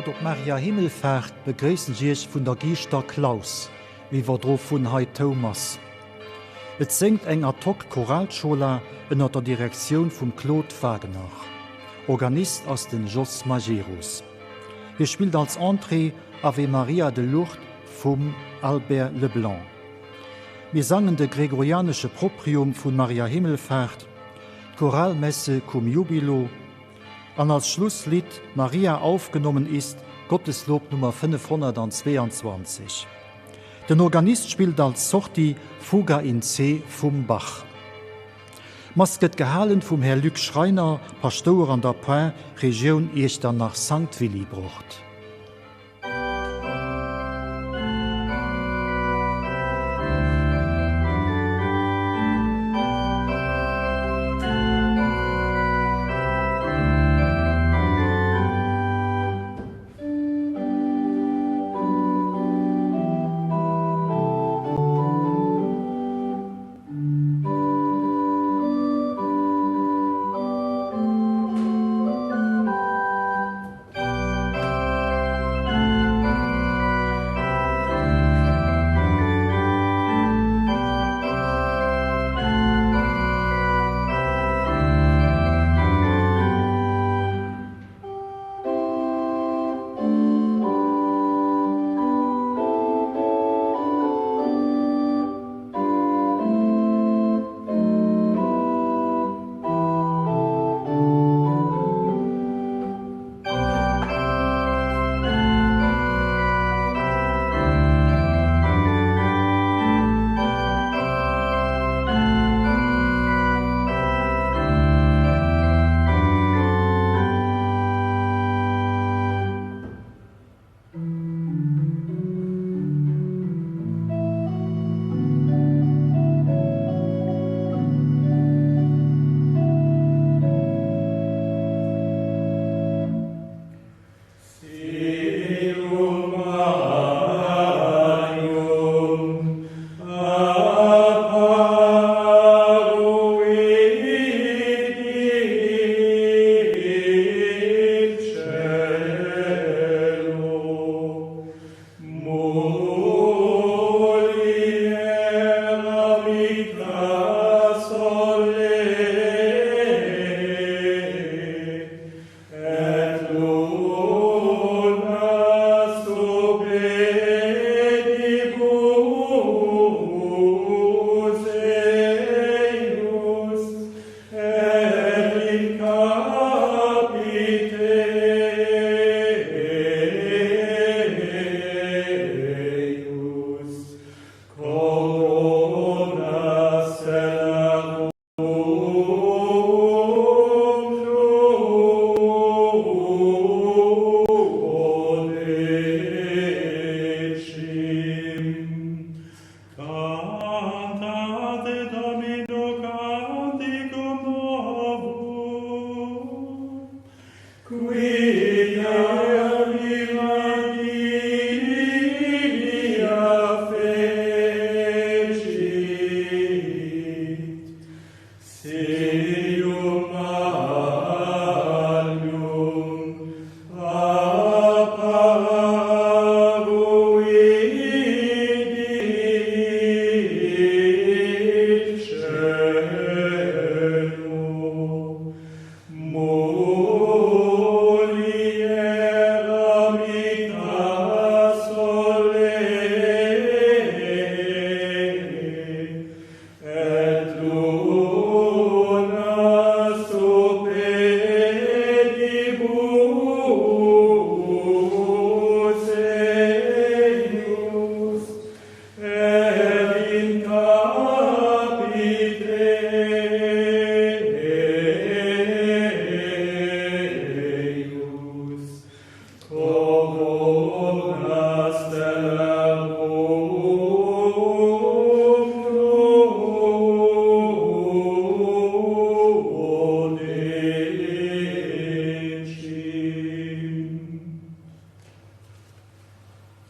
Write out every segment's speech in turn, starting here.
Haut op Maria Himmelfaart begréissen ech iech vun der Giischter Klaus, iwwerdro vun hei Thoumass. Et séngt eng ad hoc Choralschola ënner der Direktioun vum Claude Wagener. Organist ass den Jos Majerus. Hie spillt als Entrée Ave Maria de Lourdes vum Albert Leblanc. Mir sangen de gregorianesche Proprium vun Maria Himmelfaart, d'Choralmesse Cum Jubilo an als Schlusslidd Maria aufgenommen ist, Gotteslob Nummer 522. Den Organist spillt als Sortie Fuga in C vum Bach. D'Mass gëtt gehalen vum Här Luc Schreiner, Paschtouer an der Par Regioun Iechternach-Sankt Willibrord.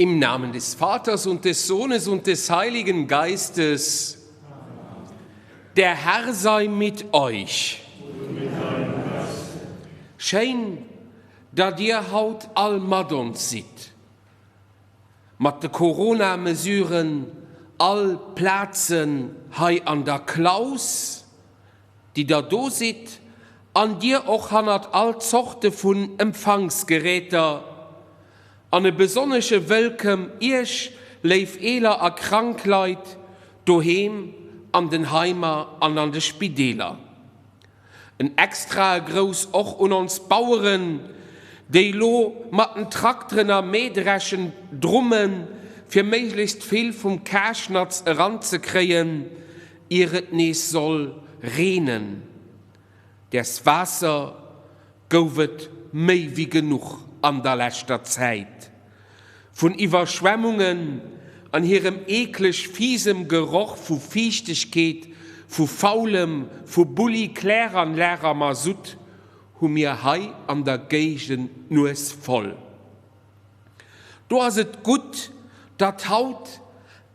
Im Namen des Vaters und des Sohnes und des Heiligen Geistes. Der Herr sei mit euch. Schéin. datt Dir haut all mat ons sidd. Mat de Corona-Mesuren, all Plazen hei an der Klaus, déi Der do sidd, an Dir och hannert all Zorte vun Empfangsgeräter. An e besonnesche Wëllkëm Iech, léif eeler a krank Leit, doheem, an den Heimer an an de Spideeler. En extrae Grouss och un ons Baueren, déi lo mat den Trakteren a Mähdreschen drummen, fir méiglechst vill vum Karschnatz eranzekréien, ier et nees soll reenen. Däers Waasser gouf et méi wéi genuch an der leschter Zäit. Vun Iwwerschwemmungen an hirem eekleg fiesem Geroch vu Fiichtegkeet, vu faulem, vu Bulli, Kläranlag a Masutt hu mir hei an der Géigend d'Nues voll. Do ass et gutt, datt haut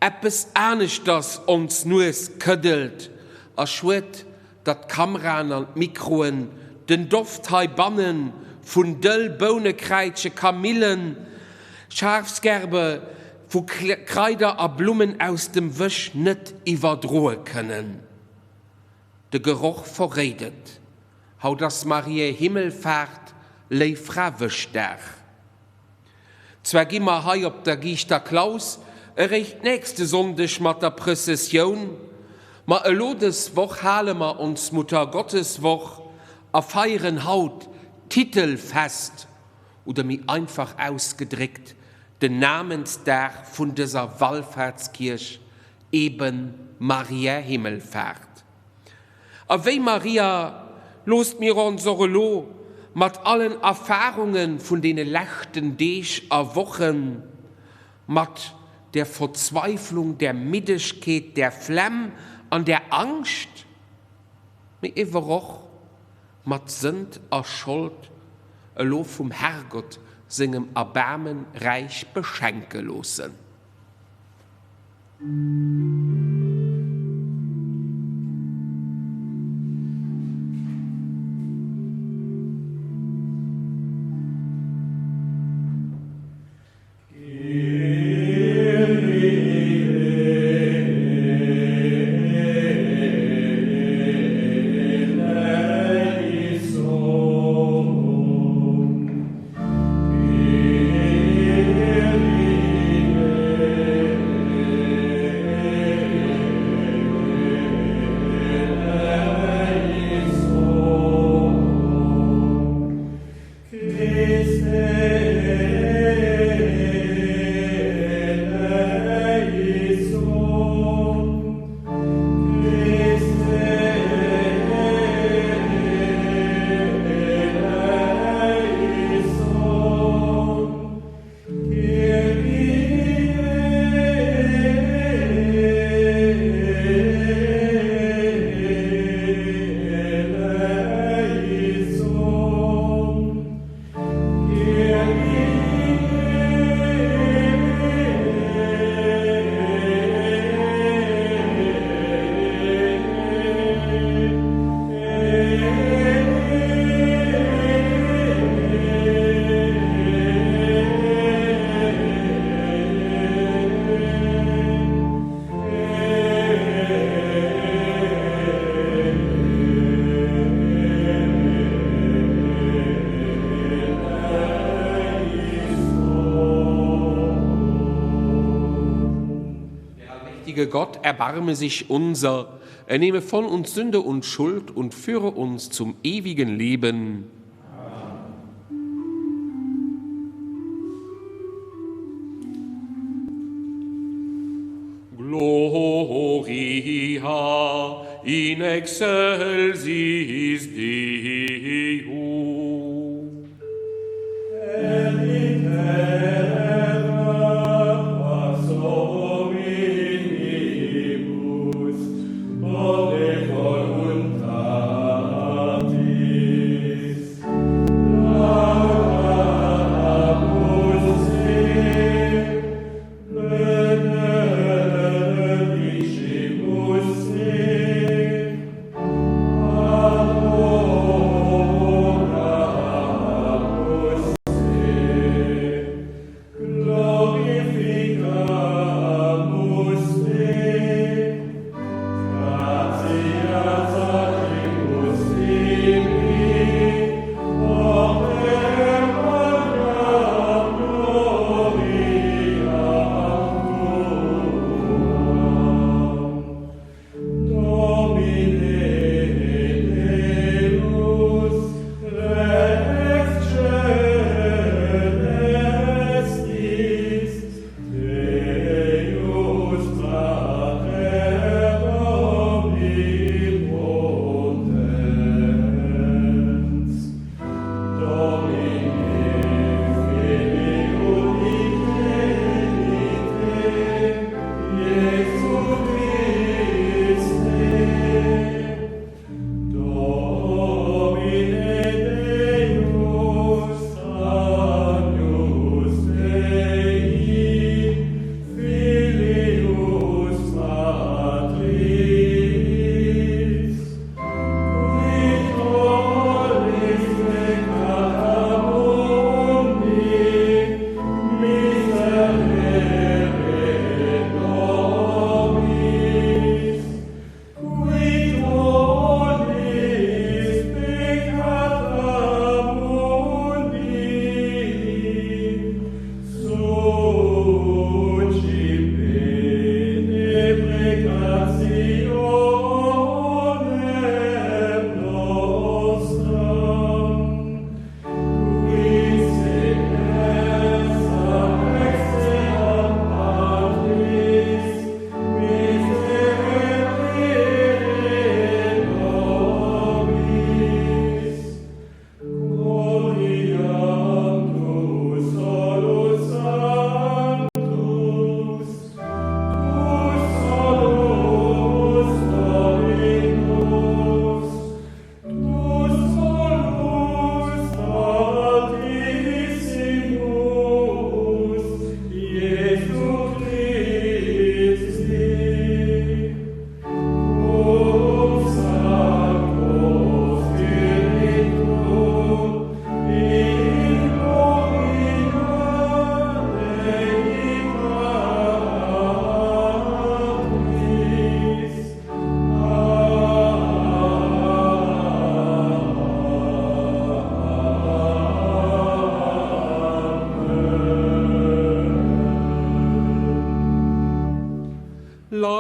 eppes aneschters ons Nues këddelt a schued, datt d'Kameraen an d'Mikroen den Doft heibanne vun Dëll, Bounekräitche, Kamillen, Schafsgerbe, vu Kraider a Blummen aus dem Wësch net iwwerdroe kënnen. De Geroch verréit et, Haut ass Mariä Himmelfaart, Léiffrawëschdag. Zwar gi mer hei op der Giischter Klaus eréischt nächste Sonndeg mat der Prëssessioun, ma elo dës Woch hale mer ons Muttergotteswoch a feieren haut d'Titelfest, oder méi einfach ausgedréckt, den Namensdag vun dëser Wallfaartskierch, eben Mariä Himmelfaart. A wéi Maria, loosst mir ons och elo mat allen Erfahrunge vun deene leschten Deeg a Wochen, mat der Verzweiflung, der Middegkeet, der Flemm an der Angscht, mee ewer och mat Sënd a Schold elo vum Herrgott sengem Erbaarmen räich beschenke loossen. Der allmächtige Gott erbarme sich unser, er nehme von uns Sünde und Schuld und führe uns zum ewigen Leben. Gloria in excelsis Deo.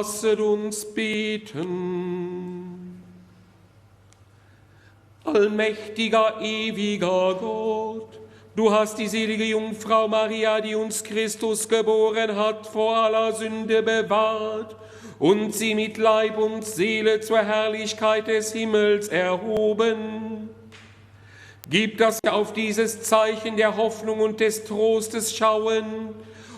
Lasset uns beten. Allmächtiger, ewiger Gott, du hast die selige Jungfrau Maria, die uns Christus geboren hat, vor aller Sünde bewahrt und sie mit Leib und Seele zur Herrlichkeit des Himmels erhoben. Gib, dass wir auf dieses Zeichen der Hoffnung und des Trostes schauen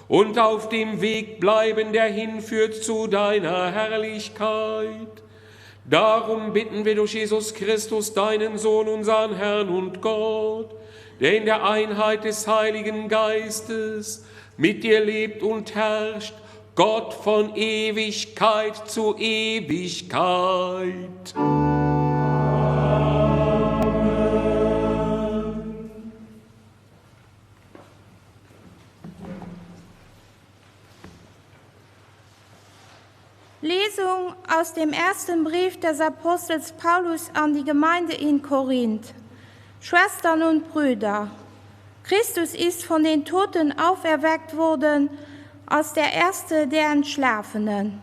und auf dem Weg bleiben, der hinführt zu deiner Herrlichkeit. Darum bitten wir durch Jesus Christus, deinen Sohn, unseren Herrn und Gott, der in der Einheit des Heiligen Geistes mit dir lebt und herrscht, Gott von Ewigkeit zu Ewigkeit. Lesung aus dem ersten Brief des Apostels Paulus an die Gemeinde in Korinth. Schwestern und Brüder, Christus ist von den Toten auferweckt worden als der erste der Entschlafenen.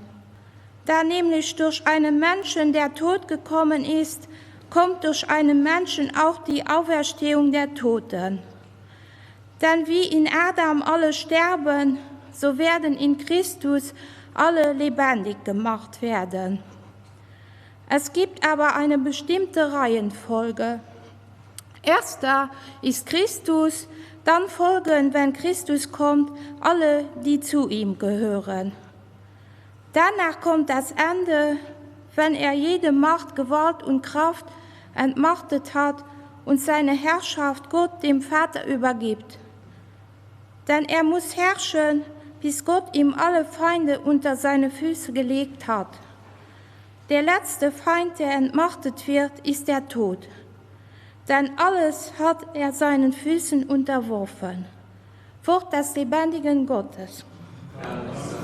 Da nämlich durch einen Menschen der Tod gekommen ist, kommt durch einen Menschen auch die Auferstehung der Toten. Denn wie in Adam alle sterben, so werden in Christus alle lebendig gemacht werden. Es gibt aber eine bestimmte Reihenfolge. Erster ist Christus, dann folgen, wenn Christus kommt, alle, die zu ihm gehören. Danach kommt das Ende, wenn er jede Macht, Gewalt und Kraft entmachtet hat und seine Herrschaft Gott dem Vater übergibt. Denn er muss herrschen, bis Gott ihm alle Feinde unter seine Füße gelegt hat. Der letzte Feind, der entmachtet wird, ist der Tod. Denn alles hat er seinen Füßen unterworfen. Wort des lebendigen Gottes. Amen.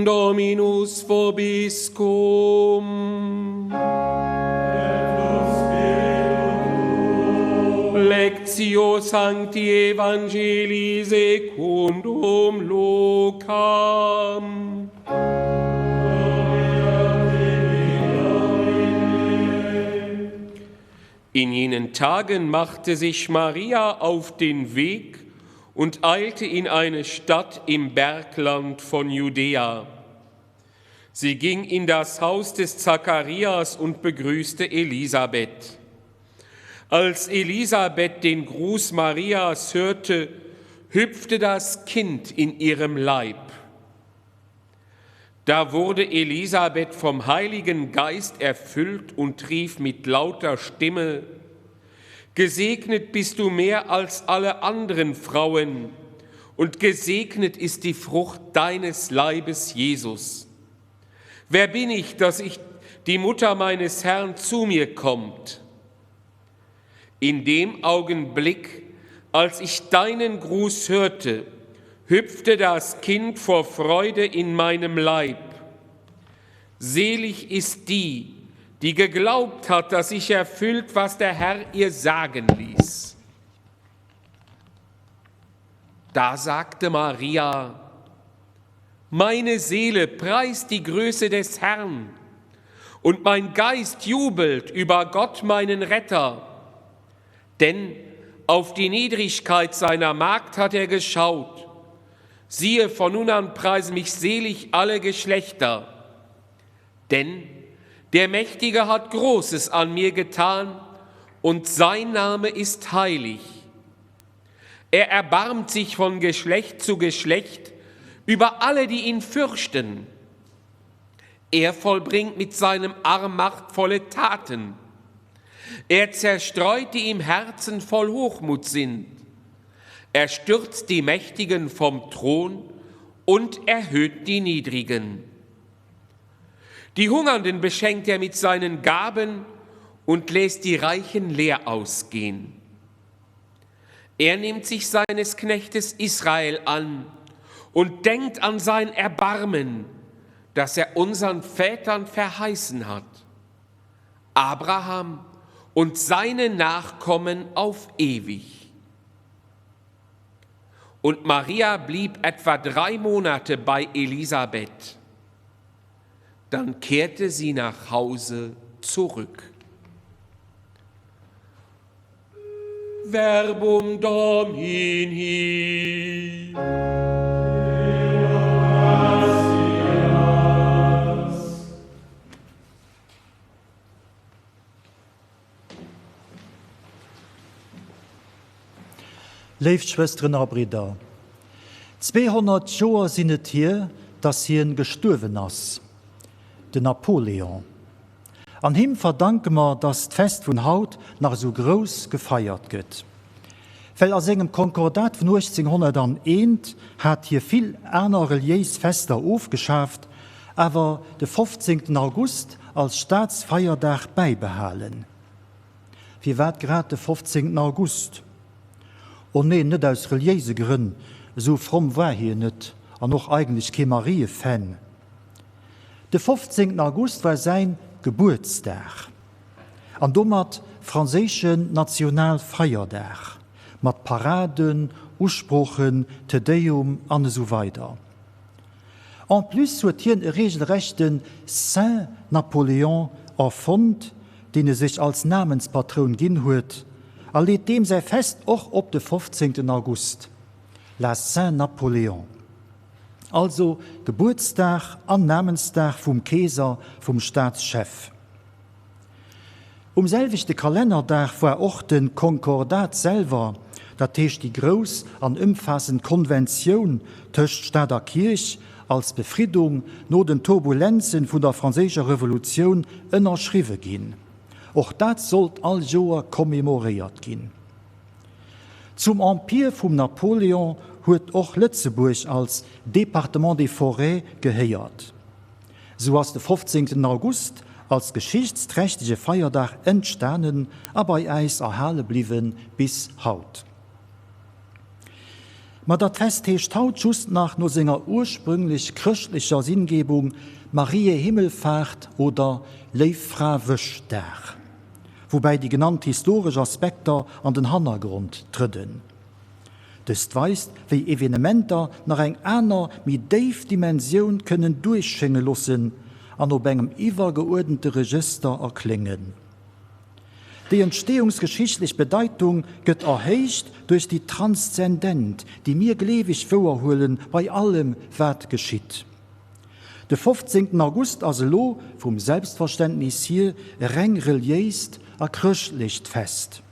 Dominus vobiscum. Lectio Sancti Evangelii secundum Lucam. In jenen Tagen machte sich Maria auf den Weg und eilte in eine Stadt im Bergland von Judäa. Sie ging in das Haus des Zacharias und begrüßte Elisabeth. Als Elisabeth den Gruß Marias hörte, hüpfte das Kind in ihrem Leib. Da wurde Elisabeth vom Heiligen Geist erfüllt und rief mit lauter Stimme: Gesegnet bist du mehr als alle anderen Frauen, und gesegnet ist die Frucht deines Leibes, Jesus. Wer bin ich, dass ich die Mutter meines Herrn zu mir kommt? In dem Augenblick, als ich deinen Gruß hörte, hüpfte das Kind vor Freude in meinem Leib. Selig ist die, die geglaubt hat, dass sich erfüllt, was der Herr ihr sagen ließ. Da sagte Maria: Meine Seele preist die Größe des Herrn, und mein Geist jubelt über Gott, meinen Retter. Denn auf die Niedrigkeit seiner Magd hat er geschaut. Siehe, von nun an preisen mich selig alle Geschlechter. Denn der Mächtige hat Großes an mir getan, und sein Name ist heilig. Er erbarmt sich von Geschlecht zu Geschlecht über alle, die ihn fürchten. Er vollbringt mit seinem Arm machtvolle Taten. Er zerstreut, die im Herzen voll Hochmut sind. Er stürzt die Mächtigen vom Thron und erhöht die Niedrigen. Die Hungernden beschenkt er mit seinen Gaben und lässt die Reichen leer ausgehen. Er nimmt sich seines Knechtes Israel an und denkt an sein Erbarmen, das er unseren Vätern verheißen hat, Abraham und seine Nachkommen auf ewig. Und Maria blieb etwa drei Monate bei Elisabeth. Dann kehrte sie nach Hause zurück. Verbum Domini. Léif Schwësteren a Bridder, 200 Joer sinn et hier, dass hien gestuerwen ass, den Napoléon. An him verdanke mer, dass d'Fest vun haut nach esou grouss gefeiert gëtt. Well a sengem Konkordat vun 1801 hat hie vill aner reliéis Fester ofgeschaaft, awer de 15. August als Staatsfeierdag bäibehalen. Firwat grad de 15. August? O neen, net aus reliéise Grënn, esou fromm war hien net an och eigentlech kee Mariefan. De 15 August war säin Gebuertsdag an domat franséischen Nationalfeierdag mat Paraden, Usproochen, Te Deum an esou weider. En plus huet hien e regelrechte Saint Napoléon erfonnt, deen e sech als Namenspatroun ginn huet, a leet deem säi Fest och op de 15 August, la Saint Napoléon. Also Gebuertsdag an Namensdag vum Keeser, vum Staatschef. Um selwechte Kalennerdag war och de Konkordat selwer, dat heescht déi grouss an ëmfaassend Konventioun tëscht Staat a Kierch, als Befriddung no den Turbulenzen vun der Franséischer Revolutioun ënnerschriwwe ginn. Och dat sollt all Joer commemoréiert ginn. Zum Empire vum Napoléon huet och Lëtzebuerg als Département des Forêts gehéiert. Sou ass de 15 August als geschichtsträchtege Feierdag entstanen a bei äis erhale bliwwe bis haut. Ma dat Fest heescht haut just nach no senger ursprünglech chrëschtlecher Sinngebung Mariä Himmelfaart oder Léiffrawëschdag. Woubäi déi genannt historesch Aspekter an den Hannergrond trëdden. Dëst weist, wéi Evenementer nach eng aner, méi déif Dimensioun kënnen duerchschénge loossen an op engem iwwergeuerdente Regëster erkléngen. Déi entstehungsgeschichtlech Bedeitung gëtt erhéicht duerch déi transzendent, déi mir gleeweg wouerhuelen bei allem, wat geschitt. De 15 August ass elo vum Selbstverständnis hier e reng reliéist a chrëschtlecht Fest.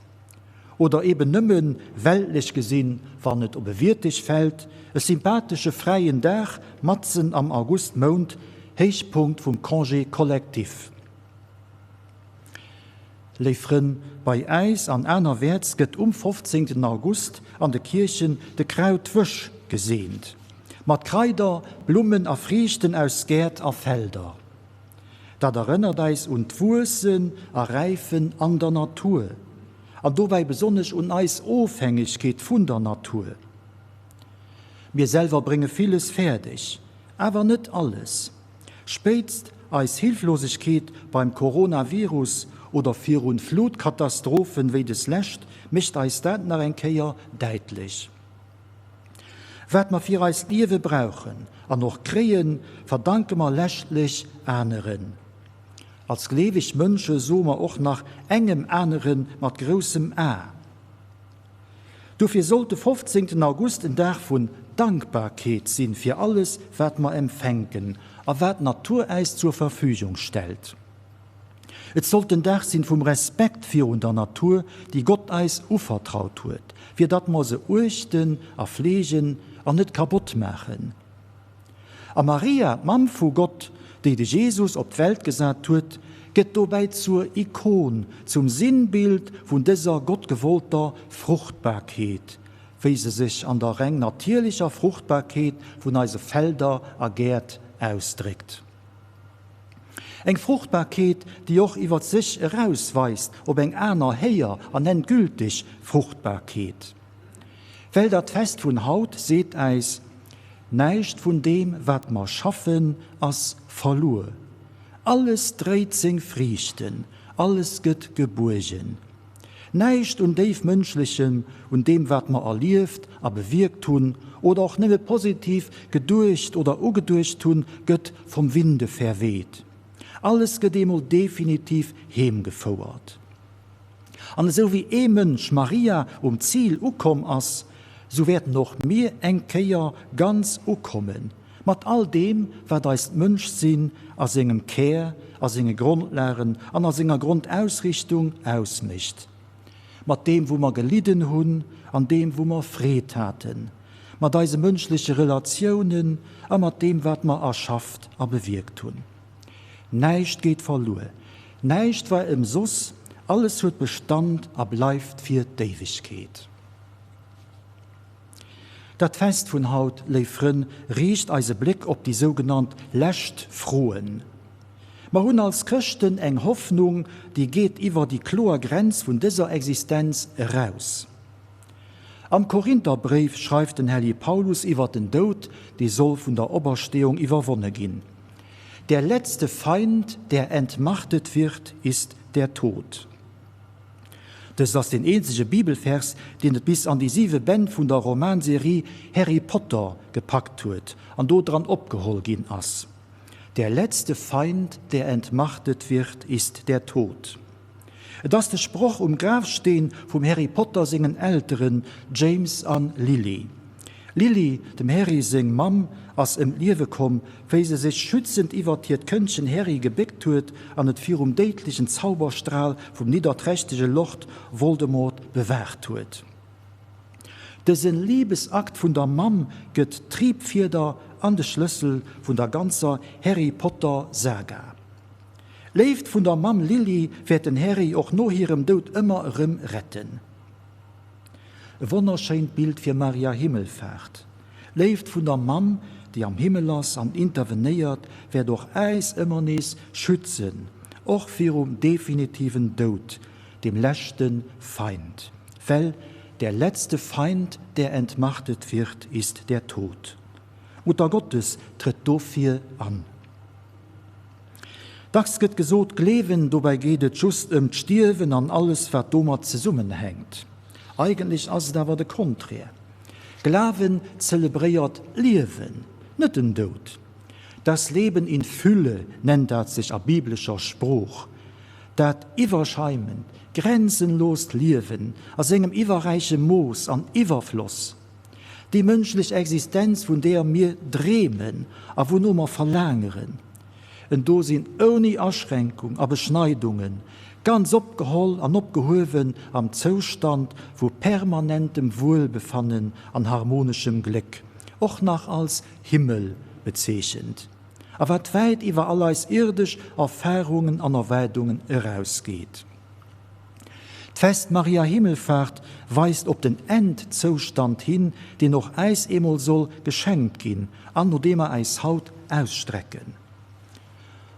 Oder eben nëmmen, weltlech gesinn, wann et op e Wierteg fält, e sympathesche fräien Dag matzen am Augustmount, Héichpunkt vum Congé collectif. Léif Frënn, bei äis an anerwäerts gëtt um 15. August an de Kierchen de Krautwësch geseent. Mat Kraider, Blummen a Friichten aus Gäert a Felder. Dat erënnert äis un d'Wuessen a Räifen an der Natur an dobäi besonnesch un eis Ofhängegkeet vun der Natur. Mir selwer brénge villes fäerdeg, awer net alles. Spéitst eis Hilflosegkeet beim Coronavirus oder virun Flutkatastrophen wéi des lescht mécht eis dat nach eng Kéier däitlech. Wat mer fir eist Liewe brauchen an och kréien, verdanke mer leschtlech aneren. Als gleeweg Mënsche soe mer och nach engem anere mat groussem A. Dofir sollt de 15. August en Dag vun Dankbarkeet sinn fir alles, wat mer empfänken a wat d'Natur äis zur Verfügung stellt. Et sollt den Dag sinn vum Respekt virun der Natur, déi Gott eis uvertraut huet, fir datt mer se uechten a fleegen an net kabott maachen. A Maria, d'Mamm vu Gott, déi de Jesus op d'Welt gesat huet, gëtt dobäi zur Ikon, zum Sinnbild vun dëser gottgewollter Fruchtbarkeet, wéi se sech an der reng natierlecher Fruchtbarkeet vun eise Felder a Gäert ausdréckt. Eng Fruchtbarkeet, déi och iwwer sech erausweist op eng aner héijer an endgültig Fruchtbarkeet. Well dat Fest vun haut seet äis, Näischt vun deem, wat mer schaffen, ass verluer. Alles dréit seng Friichten, alles gëtt gebuergen. Näischt un Déifmënschlechem, un deem wat mer erlieft a bewierkt hunn oder och nëmme positiv geduecht oder ugeduecht hunn, gëtt vum Winde verweht. Alles gëtt eemol definitiv heemgefouert. An esou wéi ee Mënsch, Maria, um Zil ukomm ass, sou wäerten och mir eng Kéier ganz ukommen, mat all deem wat eist Mënschsinn a sengem Kär, a senge Grondlagen an a senger Grondausrichtung ausmécht, mat deem wou mer gelidden hunn an deem wou mer Freed haten, mat eise mënschleche Relatiounen a mat deem wat mer erschafft a bewierkt hunn. Näischt geet verluer, näischt war ëmsoss, alles huet Bestand a bleift fir d'Éiwegkeet. Dat Fest vun haut, léif Frënn, riicht eise Bléck op déi sougenannt lescht Froen. Mer hunn als Chrëschten eng Hoffnung, déi geet iwwer déi kloer Grenz vun dëser Existenz eraus. Am Korintherbréif schreift den Hellige Paulus iwwer den Doud, dee soll vun der Opersteeung iwwerwonne ginn, Der letzte Feind, der entmachtet wird, ist der Tod. Dëst ass deen eenzege Bibelvers, deen et bis an déi siwe Bänn vun der Romanserie Harry Potter gepackt huet an do dran opgeholl ginn ass. Der letzte Feind, der entmachtet wird, ist der Tod. Et ass de Sproch um Grafsteen vum Harry Potter sengen Elteren James an Lily. D'Lily, dem Harry seng Mamm, ass ëm d'Liewe komm, wéi se sech schützend iwwert hiert Këndchen Harry gebéckt huet an et virum déidlechen Zauberstral vum nidderträchtege Lord Voldemort bewaacht huet. Dësen Libesakt vun der Mamm gëtt d'Triebfieder an de Schlëssel vun der ganzer Harry Potter Saga. D'Léift vun der Mamm Lily wäert den Harry och no hirem Doud ëmmer erëm retten. E wonnerschéint Bild fir Maria Himmelfaart. D'Léift vun der Mamm, déi am Himmel ass an intervenéiert, wäert och äis ëmmer nees schützen, och virum definitiven Doud, dem leschte Feind. Well der letzte Feind, der entmachtet wird, ist der Tod. D'Mutter Gottes trëtt dofir an. Dacks gëtt gesot, Gleewen, dobäi geet et just ëm d'Stierwen an alles wat domat zesummenhänkt. Eigentlech ass et awer de Contraire. Glawen zelebréiert d'Liewen, net den Doud. Das Leben in Fülle nennt dat sech a biblescher Sprooch. Dat iwwerscheimend, grenzenloost Liewen a sengem iwwerräiche Mooss an Iwwerfloss. Déi mënschlech Existenz, vun deeër mir dreemen a wouno mer verlaangeren. En Dosinn ouni Aschränkung a Beschneidungen. Ganz opgeholl an opgehuewen am Zoustand vu permanentem Wuelbefannen an harmoneschem Gléck, och nach als Himmel bezeechent, a wat wäit iwwer all eis irdesch Erfarungen an Erwaardungen erausgeet. D'Fest Maria Himmelfahrt weist op den Endzoustand hin, deen och äis eemol soll geschenkt ginn an no deem mer äis haut ausstrecken.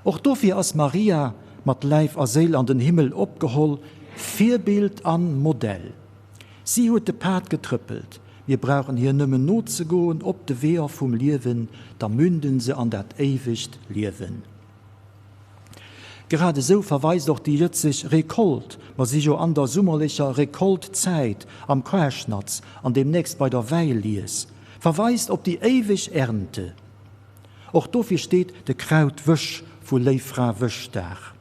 Och dofir ass Maria, mat Läif a Séil an den Himmel opgeholl, Virbild an Modell. Si huet de Pad getrëppelt, mir brauchen hir nëmmen nozegoen op de Weeër vum Liewen, da münden se an dat éiwegt Liewen. Grad esou verweist och déi jëtzeg Récolte, mer si jo an der summerlecher Récolte-Zäit, am Koarschnatz an deemnächst bei der Wäilies, verweist op déi éiweg Ernte. Och dofir steet de Krautwësch vu Léiffrawëschdag.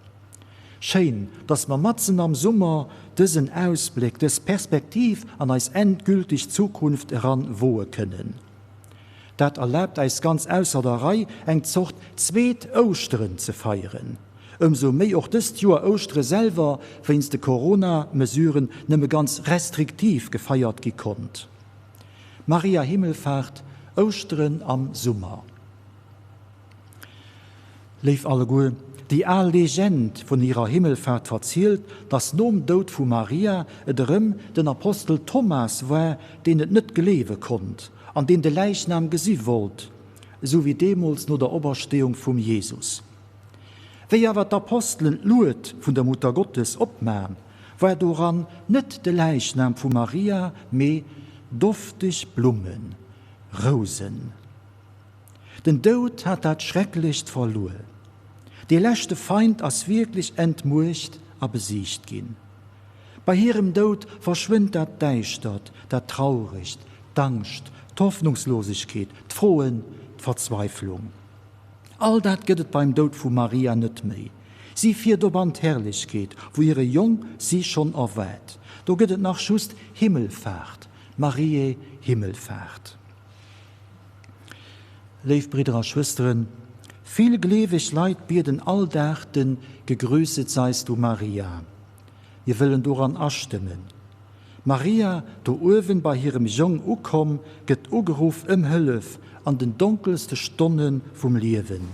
Schéin, dass mer matzen am Summer dësen Ausbléck, dës Perspektiv an eis endgültig Zukunft eran woe kënnen. Dat erlaabt äis ganz ausser der Rei eng Zort zweet Ouschteren ze feieren. Ëmsou méi och dëst Joer Ouschtere selwer wéinst de Corona-Mesuren nëmme ganz restriktiv gefeiert gi konnt. Maria Himmelfahrt, Ouschteren am Summer. Léif alleguer, déi al Legend vun hirer Himmelfahrt verzielt, dass nom Doud vu Maria et erëm den Apostel Thomas war, deen et net gleewe konnt an deen de Läichnam gesi wollt, esou wéi deemools no der Opersteeung vum Jesus. Wéi awer d'Apostelen d'Lued vun der Muttergottes opman, war doran net de Läichnam vu Maria, mee dofteg Blummen, Rousen. Den Doud hat dat Schrecklecht verluer. Dee leschte Feind ass wierklech entmuecht a besiegt ginn. Bei hirem Doud verschwënnt dat Däischtert, dat Trauregt, d'Angscht, d'Hoffnungslosegkeet, d'Froen, d'Verzweiflung. All dat gëtt et beim Doud vu Maria net méi. Si fiert op an d'Herrlechkeet, wou hire Jong si schonn erwaart. Do gëtt et nach just Himmelfaart, Mariä Himmelfaart. Léif Bridder a Schwësteren, vill gleeweg Leit bieden all Dag den Gegrüßet seist du Maria. Mir wëllen doran astëmmen. Maria, do uewen bei hirem Jong ukomm, gëtt ugeruff ëm Hëllef an den donkelste Stonne vum Liewen,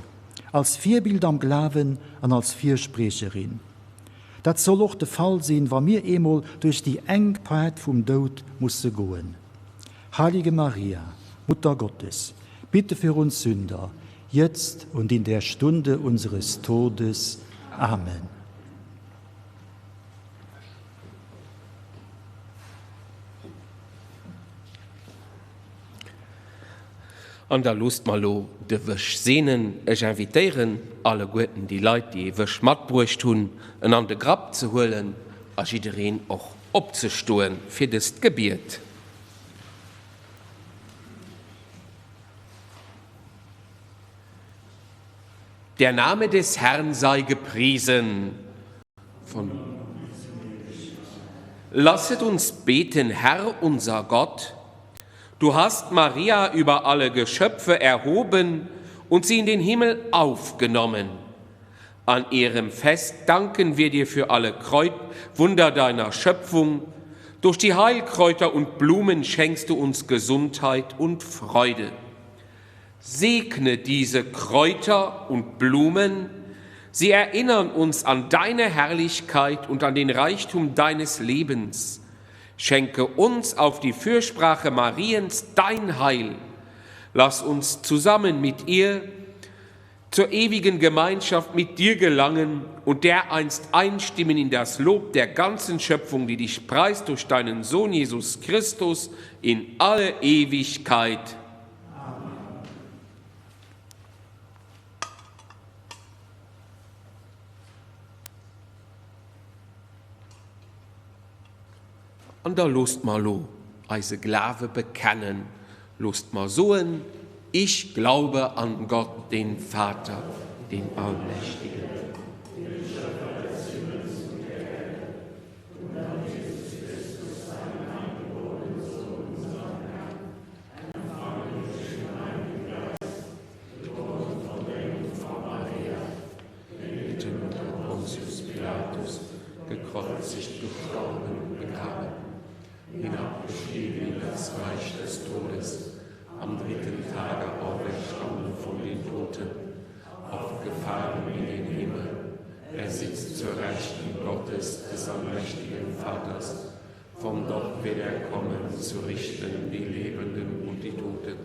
als Virbild am Glawen an als Firspriecherin. Dat soll och de Fall sinn, wa mir eemol duerch déi enk Paart vum Doud musse goen. Heilige Maria, Mutter Gottes, bitte für uns Sünder, jetzt und in der Stunde unseres Todes. Amen. An da loosst mer elo de Wësch seenen. Ech invitéieren alleguerten déi Leit, déi ee Wësch matbruecht hunn, en an de Grapp ze huelen a jiddereen och opzestoe fir dëst Gebiet. Der Name des Herrn sei gepriesen. Von Lasset uns beten, Herr unser Gott, du hast Maria über alle Geschöpfe erhoben und sie in den Himmel aufgenommen. An ihrem Fest danken wir dir für alle Kreut Wunder deiner Schöpfung. Durch die Heilkräuter und Blumen schenkst du uns Gesundheit und Freude. Segne diese Kräuter und Blumen, sie erinnern uns an deine Herrlichkeit und an den Reichtum deines Lebens. Schenke uns auf die Fürsprache Mariens dein Heil. Lass uns zusammen mit ihr zur ewigen Gemeinschaft mit dir gelangen und dereinst einstimmen in das Lob der ganzen Schöpfung, die dich preist durch deinen Sohn Jesus Christus in alle Ewigkeit. An da loosst mer elo eise Glawe bekennen, loosst mer soen, Ich glaube an Gott, den Vater, den Allmächtigen. Den Schöpfer des Himmels und der Erde, und an Jesus Christus, seinen eingeborenen Sohn, unseren Herrn, empfangen durch den Heiligen Geist, geboren von der Jungfrau Maria, gelitten unter Pontius Pilatus, gekreuzigt, gestorben und begraben, hinabgestiegen in das Reich des Todes, am dritten Tage auferstanden von den Toten, aufgefahren in den Himmel. Er sitzt zur Rechten Gottes des allmächtigen Vaters, von dort wird er kommen, zu richten die Lebenden und die Toten.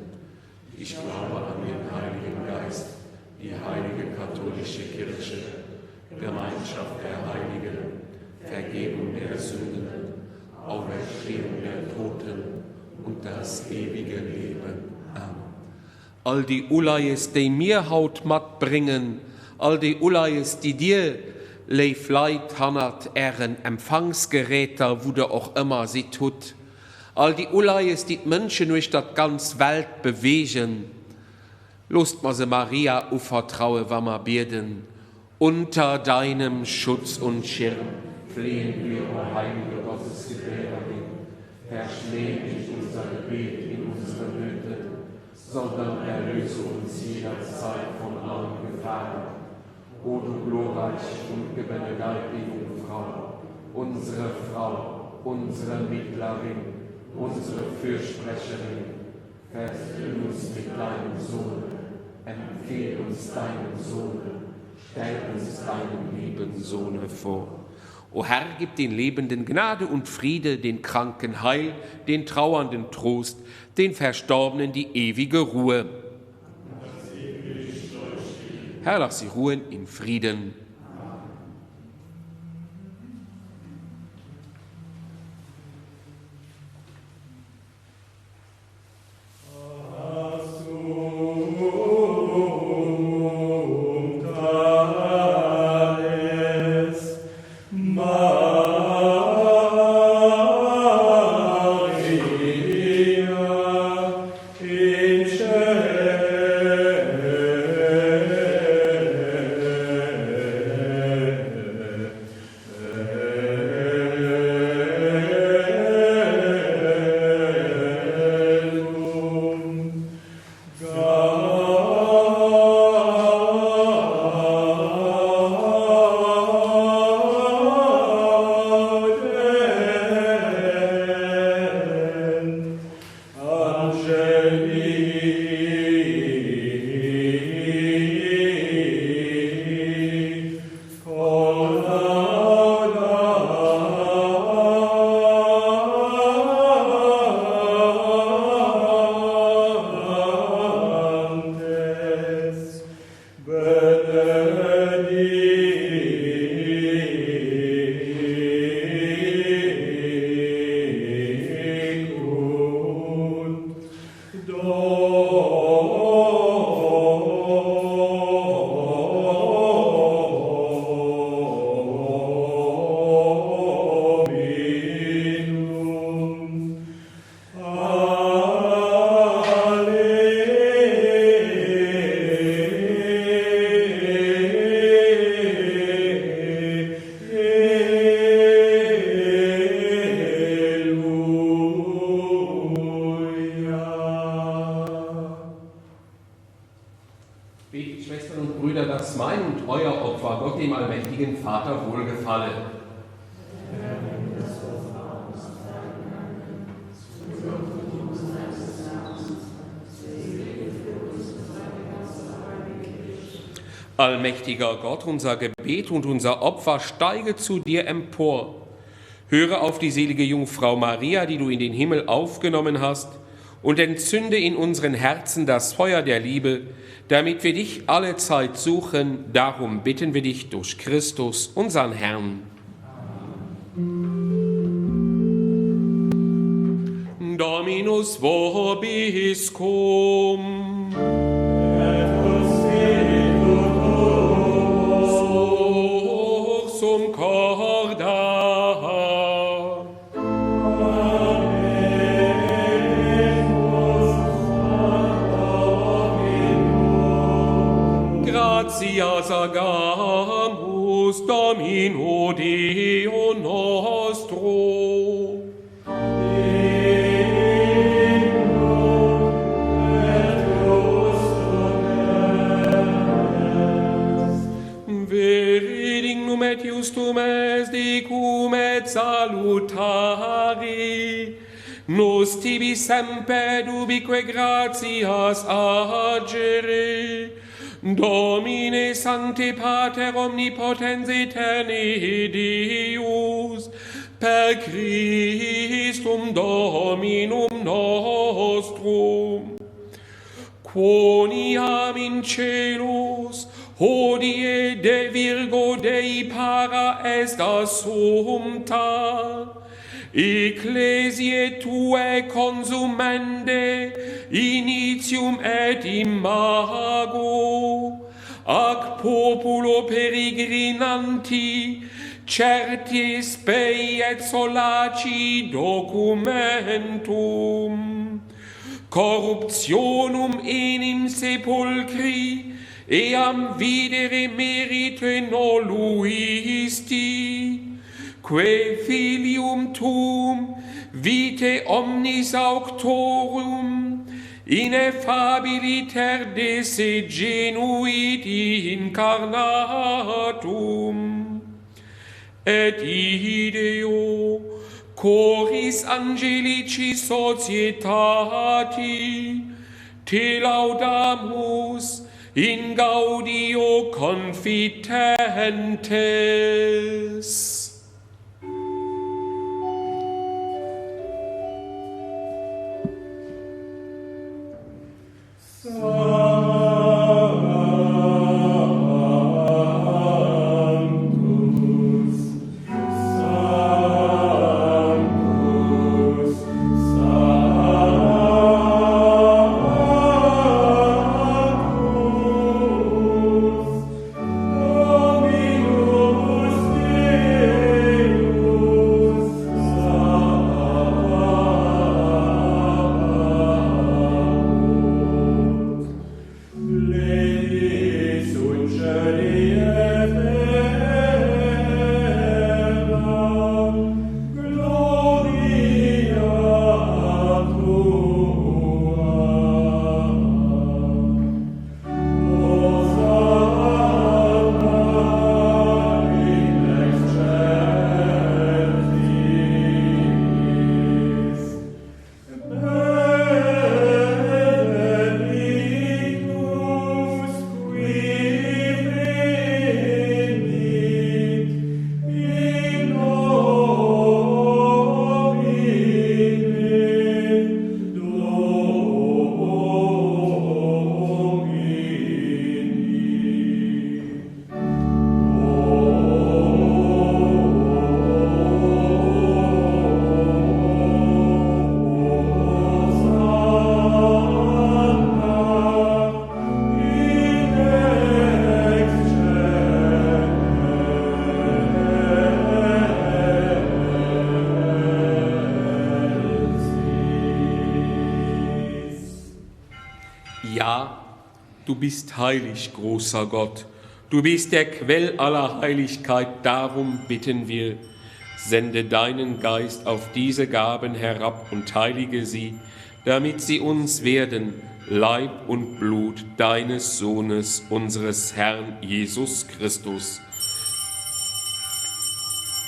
Ich glaube an den Heiligen Geist, die heilige katholische Kirche, Gemeinschaft der Heiligen, Vergebung der Sünden, Auferstehung der Toten und das ewige Leben. Amen. All déi Uleies, déi mir haut matbréngen, all déi Uleies, déi Dir, léif Leit, hannert Ären Empfangsgeräter, wou Der och ëmmer sidd, hutt, all déi Uleies, déi d'Mënschen uechter d'ganz Welt beweegen, loosst mer se Maria uvertraue wa mer bieden, Unter deinem Schutz und Schirm flehen wir, o heilige Gottesgebärerin, verschmäh nicht unser Gebet in unseren Nöten, sondern erlöse uns jederzeit von allen Gefahren. O du glorreich und gebenedeite Jungfrau, unsere Frau, unsere Mittlerin, unsere Fürsprecherin, versöhn uns mit deinem Sohn, empfehl uns deinem Sohn, stell uns deinem lieben Sohne vor. O Herr, gib den Lebenden Gnade und Friede, den Kranken Heil, den Trauernden Trost, den Verstorbenen die ewige Ruhe. Herr, lass sie ruhen in Frieden. Betet, Schwestern und Brüder, dass mein und euer Opfer Gott dem allmächtigen Vater wohlgefalle. Allmächtiger Gott, unser Gebet und unser Opfer steige zu dir empor. Höre auf die selige Jungfrau Maria, die du in den Himmel aufgenommen hast, und entzünde in unseren Herzen das Feuer der Liebe, damit wir dich alle Zeit suchen. Darum bitten wir dich durch Christus, unseren Herrn. Dominus vobiscum. Sursum corda. Gratias agamus Domino Deo nostro. Vere dignum. et justum est dicum et salutari. Nos tibi semper ubique gratias agere. Domine Sancte Pater omnipotens aeterni Deus, per Christum Dominum nostrum. Quoniam in celos hodie de Virgo Dei para est assumpta, Ecclesiae tuae consumende initium et imago, ac populo peregrinanti certi spei et solaci documentum. Corruptionum enim sepulcri eam videre merite noluisti, quae filium tuum vitae omnis auctorum ineffabiliter de se genuit incarnatum. Et ideo coris angelici societati te laudamus in gaudio confitentes. Ja, du bist heilig, großer Gott. Du bist der Quell aller Heiligkeit, darum bitten wir, sende deinen Geist auf diese Gaben herab und heilige sie, damit sie uns werden, Leib und Blut deines Sohnes, unseres Herrn Jesus Christus.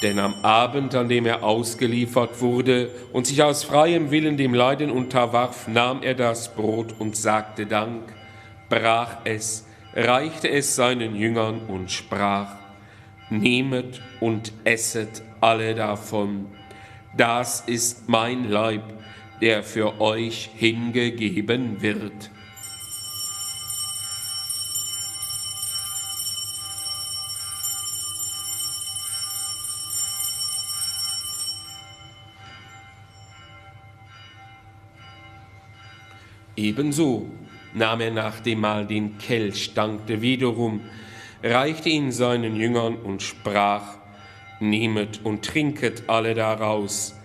Denn am Abend, an dem er ausgeliefert wurde und sich aus freiem Willen dem Leiden unterwarf, nahm er das Brot und sagte Dank, brach es, reichte es seinen Jüngern und sprach, Nehmet und esset alle davon, das ist mein Leib, der für euch hingegeben wird. Ebenso nahm er nach dem Mahl den Kelch, dankte wiederum, reichte ihn seinen Jüngern und sprach, Nehmet und trinket alle daraus,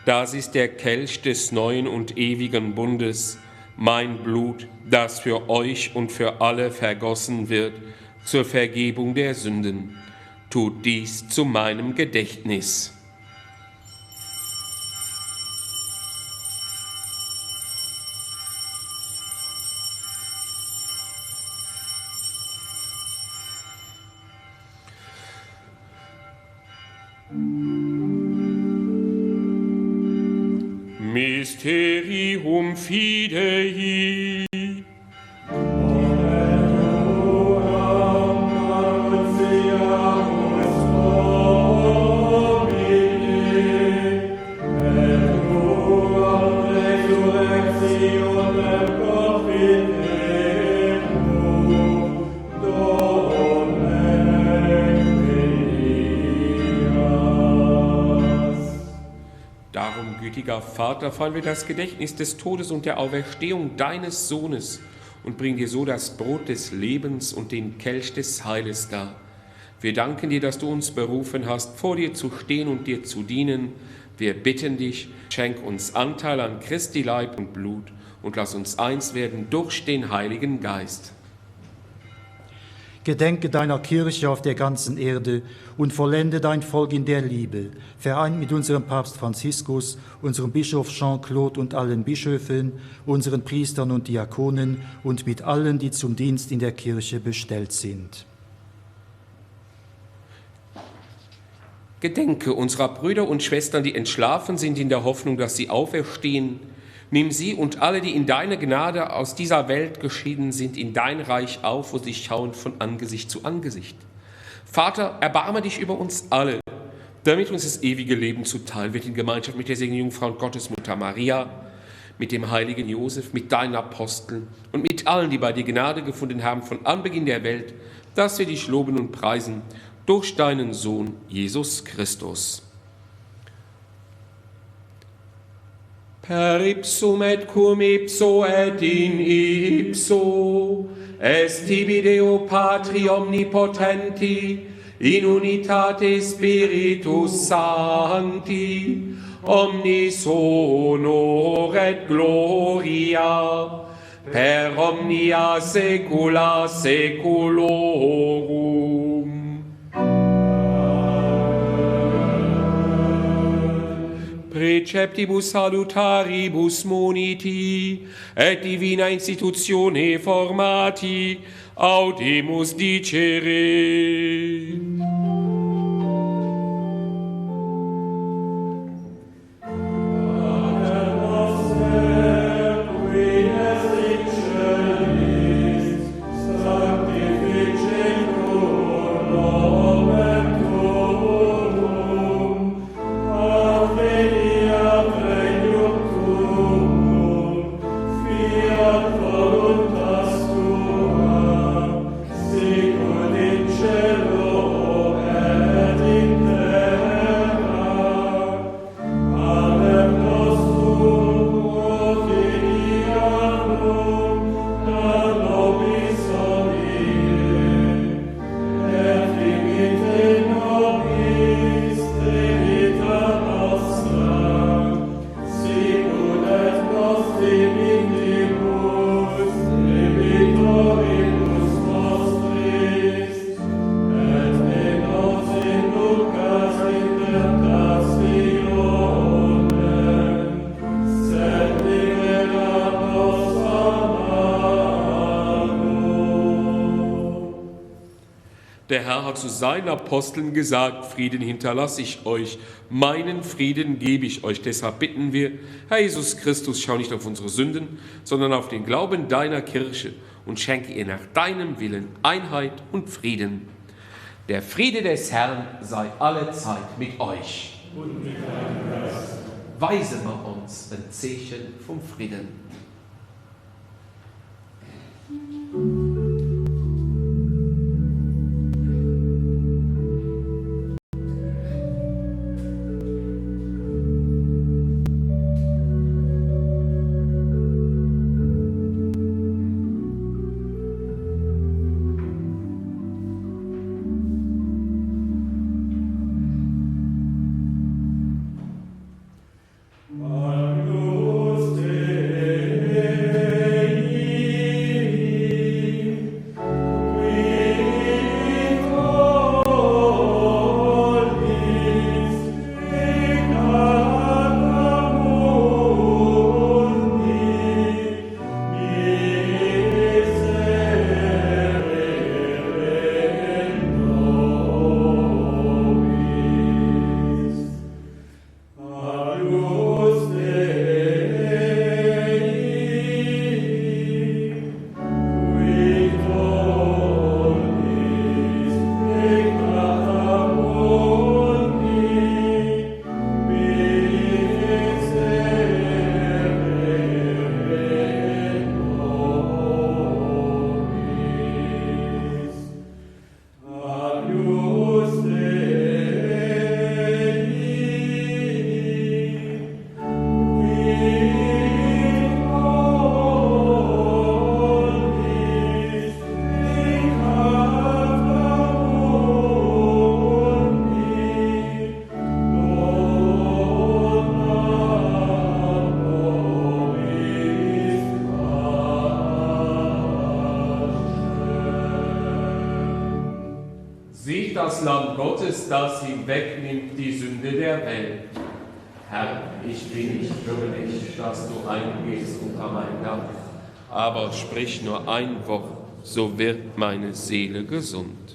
das ist der Kelch des neuen und ewigen Bundes, mein Blut, das für euch und für alle vergossen wird zur Vergebung der Sünden. Tut dies zu meinem Gedächtnis. Mysterium fidei. Darum, gütiger Vater, feiern wir das Gedächtnis des Todes und der Auferstehung deines Sohnes und bringen dir so das Brot des Lebens und den Kelch des Heiles dar. Wir danken dir, dass du uns berufen hast, vor dir zu stehen und dir zu dienen. Wir bitten dich, schenk uns Anteil an Christi Leib und Blut und lass uns eins werden durch den Heiligen Geist. Gedenke deiner Kirche auf der ganzen Erde und vollende dein Volk in der Liebe, vereint mit unserem Papst Franziskus, unserem Bischof Jean-Claude und allen Bischöfen, unseren Priestern und Diakonen und mit allen, die zum Dienst in der Kirche bestellt sind. Gedenke unserer Brüder und Schwestern, die entschlafen sind in der Hoffnung, dass sie auferstehen. Nimm sie und alle, die in deine Gnade aus dieser Welt geschieden sind, in dein Reich auf, wo sie schauen von Angesicht zu Angesicht. Vater, erbarme dich über uns alle, damit uns das ewige Leben zuteil wird in Gemeinschaft mit der seligen Jungfrau und Gottesmutter Maria, mit dem heiligen Josef, mit deinen Aposteln und mit allen, die bei dir Gnade gefunden haben von Anbeginn der Welt, dass wir dich loben und preisen durch deinen Sohn Jesus Christus. Per ipsum et cum ipso et in ipso est tibi Deo Patri omnipotenti in unitate Spiritus Sancti omnis honor et gloria per omnia saecula saeculorum. Preceptibus salutaribus moniti et divina institutione formati audimus dicere. Der Herr hat zu seinen Aposteln gesagt, Frieden hinterlasse ich euch, meinen Frieden gebe ich euch. Deshalb bitten wir, Herr Jesus Christus, schau nicht auf unsere Sünden, sondern auf den Glauben deiner Kirche und schenke ihr nach deinem Willen Einheit und Frieden. Der Friede des Herrn sei alle Zeit mit euch. Und mit deinem Geist. Weise mer ons en Zeechen vum Fridden. Seht das Lamm Gottes, das hinwegnimmt die Sünde der Welt. Herr, ich bin nicht würdig, dass du eingehst unter mein Dach, aber sprich nur ein Wort, so wird meine Seele gesund.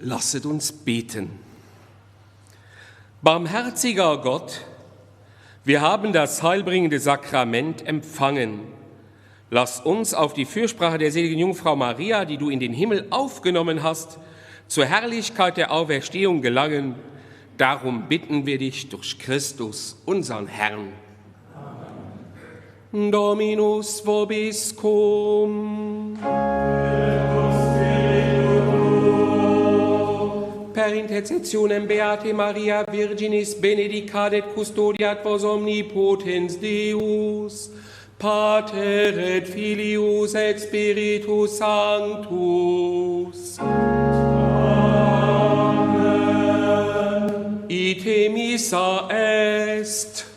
Lasset uns beten. Barmherziger Gott, wir haben das heilbringende Sakrament empfangen. Lass uns auf die Fürsprache der seligen Jungfrau Maria, die du in den Himmel aufgenommen hast, zur Herrlichkeit der Auferstehung gelangen. Darum bitten wir dich durch Christus, unseren Herrn. Amen. Dominus vobiscum. Per intercessionem Beate Maria Virginis benedicat et custodiat vos omnipotens Deus, Pater et Filius et Spiritus Sanctus. Amen. Ite missa est.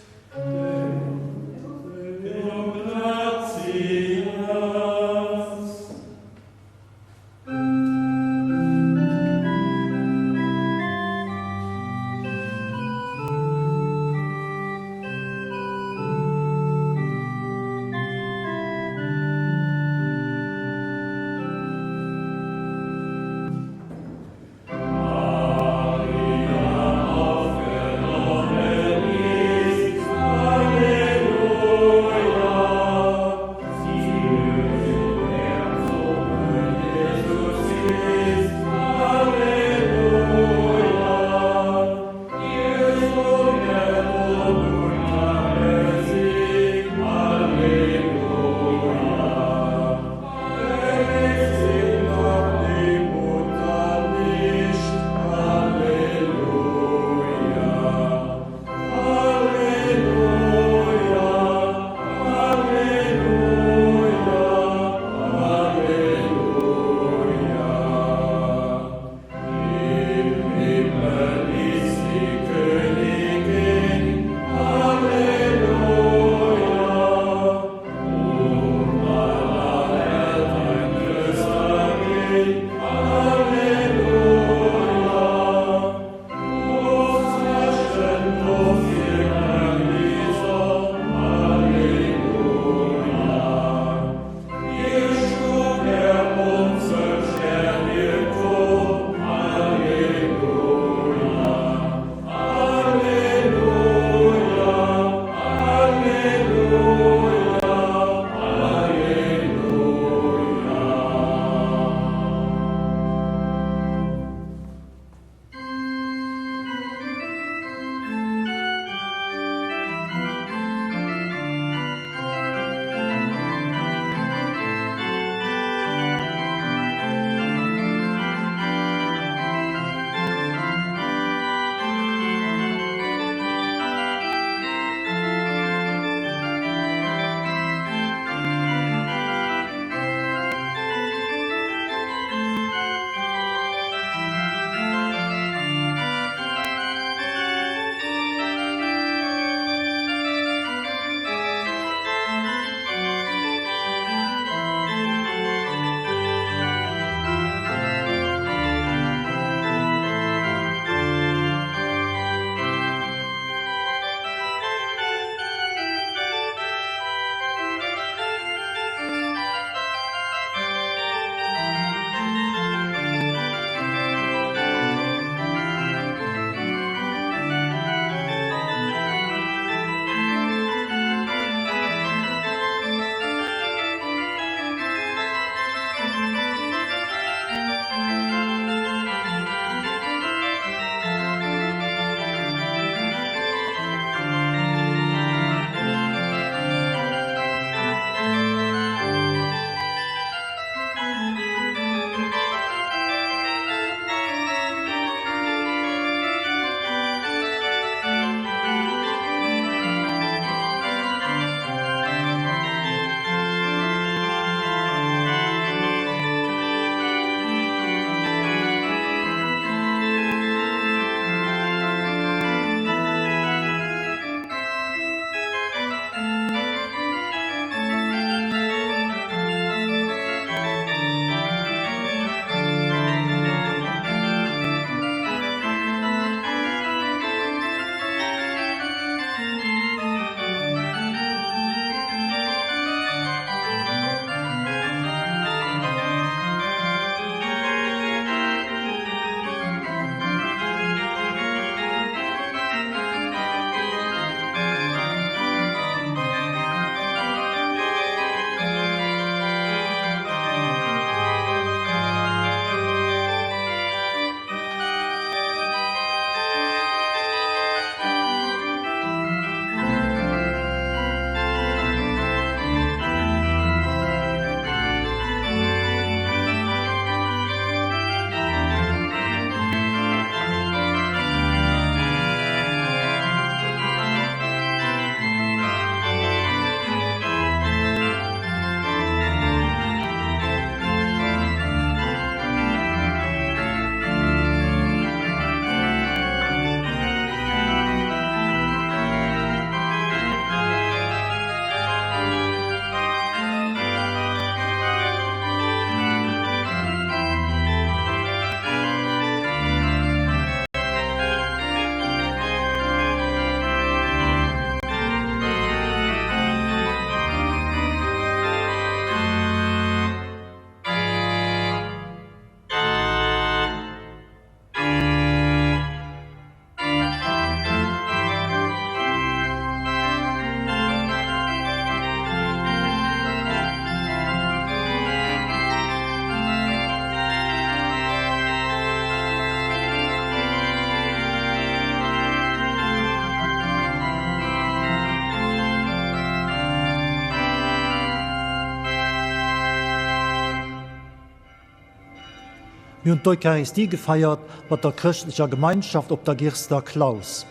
Mir hunn d'Eucharistie gefeiert mat der chrëschtlecher Gemeinschaft op der Girster Klaus.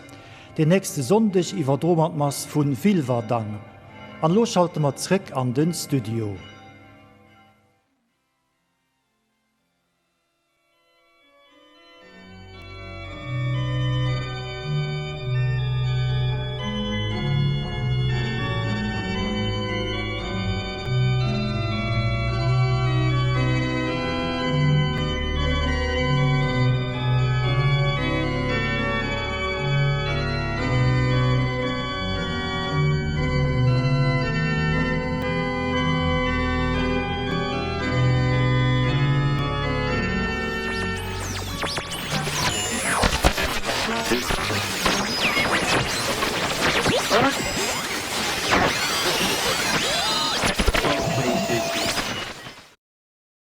Den nächste Sonndeg iwwerdroe mer d'Mass vu Wilwerdang. An elo schalte mer zréck an den Studio.